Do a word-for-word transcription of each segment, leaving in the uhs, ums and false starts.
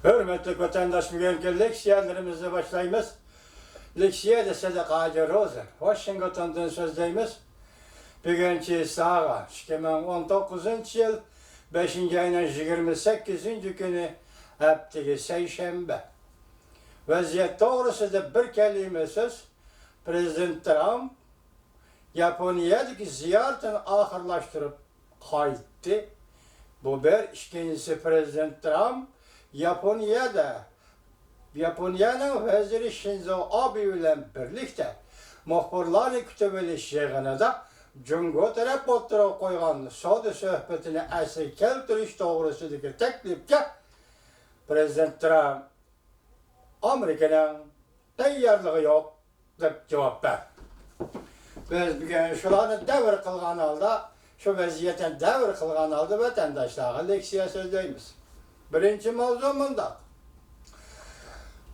ھۆرمەتلىك ۋەتەنداش، بۈگۈنكى لېكسىيەلىرىمىزنى باشلايمىز. لېكسىيەدە سەدىقە ھاجى روزا، ۋاشىنگتوندىن سۆزلەيمىز. بۈگۈن چېساغا ئىككى مىڭ ئون توققۇزىنچى يىل بەشىنچى ئاينىڭ يىگىرمە سەككىزىنچى كۈنى، ھەپتىگە سەيشەنبە. ۋەزىيەت توغرىسىدا بىر كەلىمە سۆز. پرېزىدېنت ترامپ ياپونىيەدىكى زىيارىتىنى ئاخىرلاشتۇرۇپ قايتتى. بۇ بىر. ئىككىنچىسى، پرېزىدېنت ترامپ ياپونىيەدە، ياپونىيەنىڭ ۋەزىرى شىنزو ئابې بىلەن بىرلىكتە مۇخبىرلارنى كۈتۈۋېلىش يىغىنىدا جۇڭگو تەرەپ ئوتتۇرىغا قويغان سودا سۆھبىتىنى ئەسلىگە كەلتۈرۈش توغرىسىدىكى تەكلىپكە پرېزىدېنت ترامپ ئامېرىكىنىڭ تەييارلىقى يوق، دەپ جاۋاب بەردى. بىز بۈگۈن شۇلارنى دەۋر قىلغان ھالدا، شۇ ۋەزىيەتنى دەۋر قىلغان ھالدا ۋەتەنداشلارغا لېكسىيە سۆزلەيمىز. بىرىنچى ماۋزۇ مۇنداق.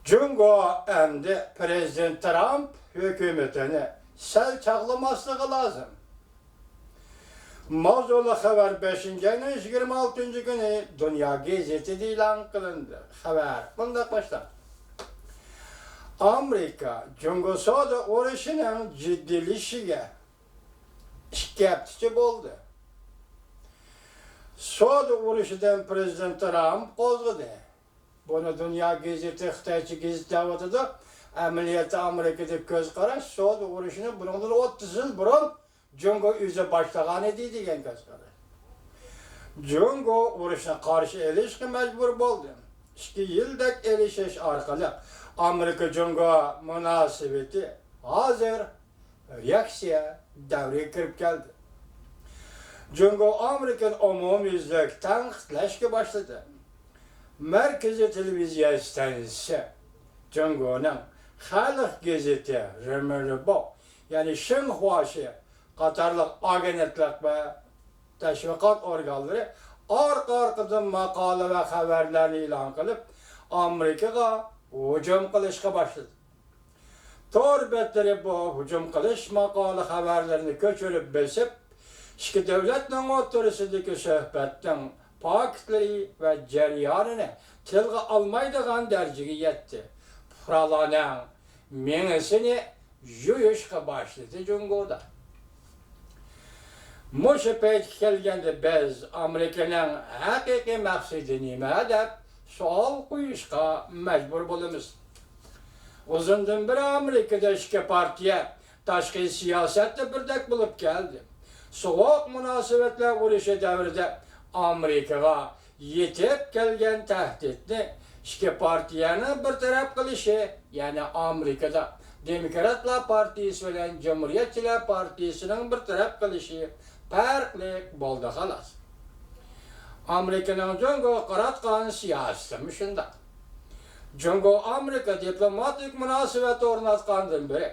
جۇڭگو ئەمدى پرېزىدېنت ترامپ ھۆكۈمىتىنى سەل چاغلىماسلىقى لازىم. ماۋزۇلۇق خەۋەر بەشىنچى ئاينىڭ يىگىرمە ئالتىنچى كۈنى دۇنيا گېزىتىدە ئېلان قىلىندى. خەۋەر مۇنداق باشلانغان. ئامېرىكا جۇڭگو سودا ئۇرۇشىنىڭ جىددىيلىشىشىگە ئىككى ھەپتىچە بولدى. سودا ئۇرۇشىدىن پرېزىدېنت ترامپ قوزغىدى. بۇنى دۇنيا گېزىتى، خىتايچە گېزىت دەۋاتىدۇ. ئەمەلىيەتتە ئامېرىكىدىكى كۆز قاراش سودا ئۇرۇشىنى بۇنىڭدىن ئوتتۇز يىل بۇرۇن جۇڭگو ئۆزى باشلىغانىدى دېگەن كۆز قاراش. جۇڭگو ئۇرۇشنى قارشى ئېلىشقا مەجبۇر بولدى. ئىككى يىلدەك ئېلىشىش ئارقىلىق ئامېرىكا جۇڭگو مۇناسىۋىتى ھازىر رېئاكسىيە دەۋرىگە كىرىپ كەلدى. جۇڭگو ئامېرىكىنى ئومۇميۈزلۈك تەنقىدلەشكە باشلىدى. مەركىزىي تېلېۋىزىيە ئىستانسىسى جۇڭگونىڭ خەلق گېزىتى رېمېنرىبو، يەنى شىنخۇاشى قاتارلىق ئاگېنتلىق ۋە تەشۋىقات ئورگانلىرى ئارقا-ئارقىدىن ماقالە ۋە خەۋەرلەرنى ئېلان قىلىپ، ئامېرىكىغا ھۇجۇم قىلىشقا باشلىدى. تور بەتلىرى بۇ ھۇجۇم قىلىش ماقالە خەۋەرلىرىنى كۆچۈرۈپ بېسىپ، ئىككى دۆلەتنىڭ ئوتتۇرىسىدىكى سۆھبەتنىڭ پاكىتلىرى ۋە جەريانىنى تىلغا ئالمايدىغان دەرىجىگە يەتتى. پۇقرالارنىڭ مېڭىسىنى يۇيۇشقا باشلىدى جۇڭگودا. مۇشۇ پەيتكە كەلگەندە، بىز ئامېرىكىنىڭ ھەقىقىي مەقسىتى نېمە دەپ سوئال قويۇشقا مەجبۇر بولىمىز. ئۇزۇندىن بېرى ئامېرىكىدا ئىككى پارتىيە تاشقى سىياسەتتە بىردەك بولۇپ كەلدى. سوغۇق مۇناسىۋەتلەر ئۇرۇشى دەۋرىدە ئامېرىكىغا يېتىپ كەلگەن تەھدىتنى ئىككى پارتىيەنىڭ بىر تەرەپ قىلىشى، يەنى ئامېرىكىدا دېموكراتلار پارتىيىسى بىلەن جۇمھۇرىيەتچىلەر پارتىيىسىنىڭ بىر تەرەپ قىلىشى پەرقلىق بولدى، خالاس. ئامېرىكىنىڭ جۇڭگوغا قاراتقان سىياسىتىمۇ شۇنداق. جۇڭگو ئامېرىكا دىپلوماتىك مۇناسىۋەت ئورناتقاندىن بېرى،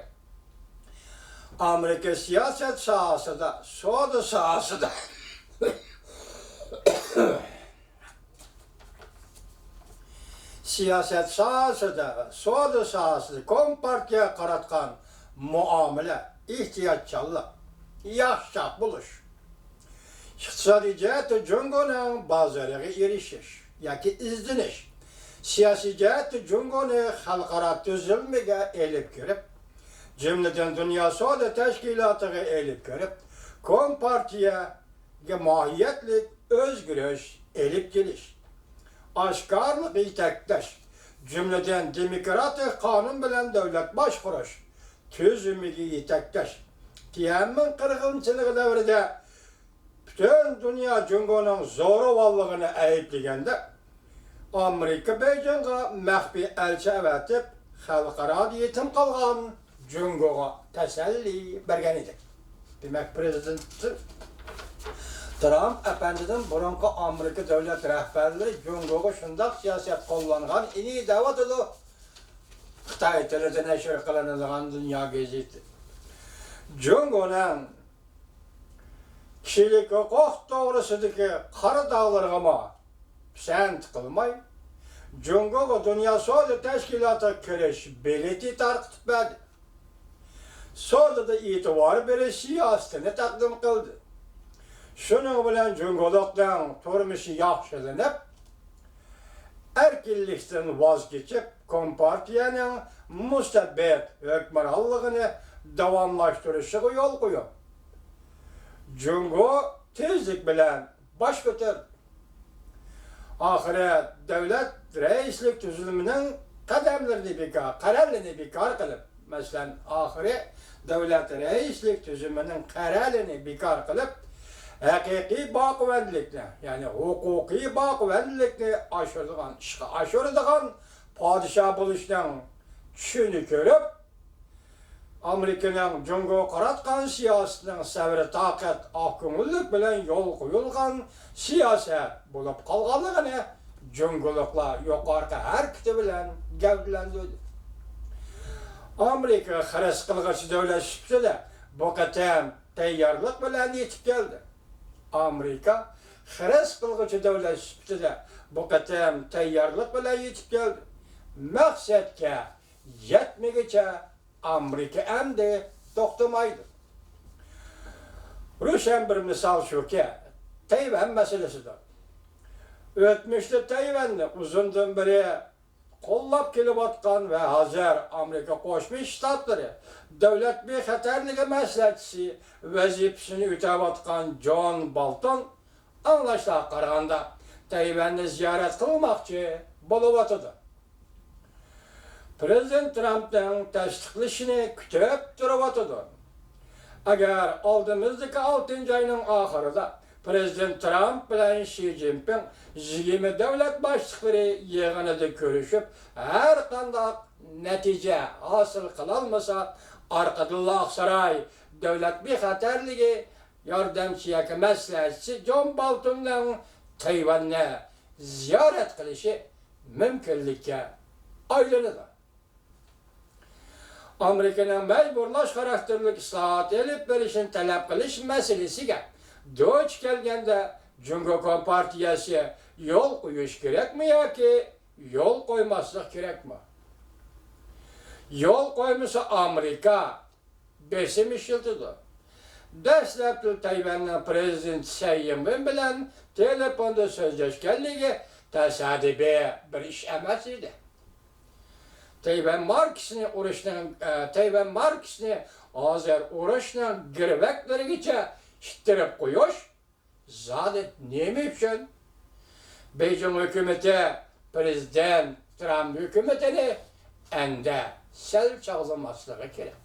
ئامېرىكا سىياسەت ساھەسىدە، سودا ساھەسىدە، سىياسەت ساھەسىدە، سودا ساھەسىدە كومپارتىيەگە قاراتقان مۇئامىلە، ئېھتىياتچانلىق، ياخشىچاق بولۇش، ئىقتىسادىي جەھەتتە جۇڭگونىڭ بازىرىغا ئېرىشىش ياكى ئىزدىنىش، سىياسىي جەھەتتە جۇڭگونى خەلقئارا تۈزۈلمىگە ئېلىپ كىرىپ، جۈملىدىن دۇنيا سودا تەشكىلاتىغا ئېلىپ كىرىپ، كومپارتىيە ماھىيەتلىك ئۆزگىرىش ئېلىپ كېلىش، ئاشكارىلىق يېتەكلەش، جۈملىدىن دېموكراتىك قانۇن بىلەن دۆلەت باشقۇرۇش تۈزۈمىگە يېتەكلەش. تيەنئەنمېن قىرغىنچىلىقى دەۋرىدە پۈتۈن دۇنيا جۇڭگونىڭ زورىۋاللىقىنى ئەيىبلىگەندە، ئامېرىكا بېيجىڭغا مەخپىي ئەلچى ئەۋەتىپ، خەلقئارادا يېتىم قالغان جۇڭگوغا تەسەللى بەرگەن ئىدى. دېمەك، پرېزىدېنت ترامپ ئەپەندىدىن بۇرۇنقى ئامېرىكا دۆلەت رەھبەرلىرى جۇڭگوغا شۇنداق سىياسەت قوللانغان ئىدى دەۋاتىدۇ خىتاي تىلىدا نەشر قىلىنىدىغان دۇنيا گېزىتى. جۇڭگونىڭ كىشىلىك ھوقۇق توغرىسىدىكى قارا داغلىرىغىمۇ پىسەنت قىلماي، جۇڭگوغا دۇنيا سودا تەشكىلاتىغا كىرىش بېلىتى تارقىتىپ بەردى. سودىدا ئېتىبار بېرىش سىياسىتىنى تەقدىم قىلدى. شۇنىڭ بىلەن جۇڭگولۇقنىڭ تۇرمۇشى ياخشىلىنىپ، ئەركىنلىكتىن ۋاز كېچىپ، كومپارتىيەنىڭ مۇستەبىت ھۆكۈمرانلىقىنى داۋاملاشتۇرۇشىغا يول قويۇڭ. جۇڭگو تېزلىك بىلەن باش كۆتۈردى. ئاخىرى دۆلەت رەئىسلىك تۈزۈلمىنىڭ قەدەملىرىنى بىكار، قەرەلىنى بىكار قىلىپ، مەسىلەن، ئاخىرى دۆلەت رەئىسلىك تۈزۈمىنىڭ قەرەلىنى بىكار قىلىپ، ھەقىقىي باقىۋەنلىكنى، يەنى ھوقۇقىي باقىۋەنلىكنى ئاشۇرىدىغان، ئىشقا ئاشۇرىدىغان پادىشاھ بولۇشنىڭ چۈشىنى كۆرۈپ، ئامېرىكىنىڭ جۇڭگوغا قاراتقان سىياسىتىنىڭ سەۋر-تاقەت، ئاقكۆڭۈللۈك بىلەن يولغا قويۇلغان سىياسەت بولۇپ قالغانلىقىنى جۇڭگولۇقلار يۇقىرىقى ھەرىكىتى بىلەن گەۋدىلەندۈردى. ئامېرىكا خىرىس قىلغۇچى دۆلەت سۈپىتىدە بۇ قېتىم تەييارلىق بىلەن يېتىپ كەلدى. ئامېرىكا خىرىس قىلغۇچى دۆلەت سۈپىتىدە بۇ قېتىم تەييارلىق بىلەن يېتىپ كەلدى. مەقسەتكە يەتمىگۈچە ئامېرىكا ئەمدى توختىمايدۇ. روشەن بىر مىسال شۇكى، تەيۋەن مەسىلىسىدۇر. ئۆتمۈشتە تەيۋەننى ئۇزۇندىن بېرى قوللاپ كېلىۋاتقان ۋە ھازىر ئامېرىكا قوشما شتاتلىرى دۆلەت بىخەتەرلىكى مەسلىھەتچىسى ۋەزىپىسىنى ئۆتەۋاتقان جون بولتون، ئاڭلاشلارغا قارىغاندا، تەيۋەننى زىيارەت قىلماقچى بولۇۋاتىدۇ. پىرېزىدېنت ترامپنىڭ تەستىقلىشىنى كۈتۈپ تۇرۇۋاتىدۇ. ئەگەر ئالدىمىزدىكى ئالتىنچى ئاينىڭ ئاخىرىدا پىرېزىدېنت ترامپ بىلەن شى جىنپىڭ يىگىرمە دۆلەت باشلىقلىرى يىغىنىدا كۆرۈشۈپ، ھەرقانداق نەتىجە ھاسىل قىلالمىسا، ئارقىدىنلا ئاقساراي دۆلەت بىخەتەرلىكى ياردەمچى ياكى مەسلىھەتچىسى جون بولتوننىڭ تەيۋەننى زىيارەت قىلىشى مۇمكىنلىككە ئايلىنىدۇ. ئامېرىكىنىڭ مەجبۇرلاش خاراكتېرلىك ئىسلاھات ئېلىپ بېرىشىنى تەلەپ قىلىش مەسىلىسىگە دۇچ كەلگەندە، جۇڭگو كومپارتىيەسى يول قويۇش كېرەكمۇ ياكى يول قويماسلىق كېرەكمۇ؟ يول قويمىسا، ئامېرىكا بېسىم ئىشلىتىدۇ. دەسلەپتە تەيۋەننىڭ پىرېزىدېنتى سەي يىنۋېن بىلەن تېلېفوندا سۆزلەشكەنلىكى تاسادىپىي بىر ئىش ئەمەس ئىدى. تەيۋەن ماركىسىنى ئۇرۇشنىڭ، ئە، تەيۋەن ماركىسىنى ھازىر ئۇرۇشنىڭ گىرۋەكلىرىگىچە ئىتتىرىپ قويۇش زادى نېمە ئۈچۈن؟ بېيجىڭ ھۆكۈمىتى پىرېزىدېنت ترامپ ھۆكۈمىتىنى ئەندە سەل چاغلىماسلىقى كېرەك.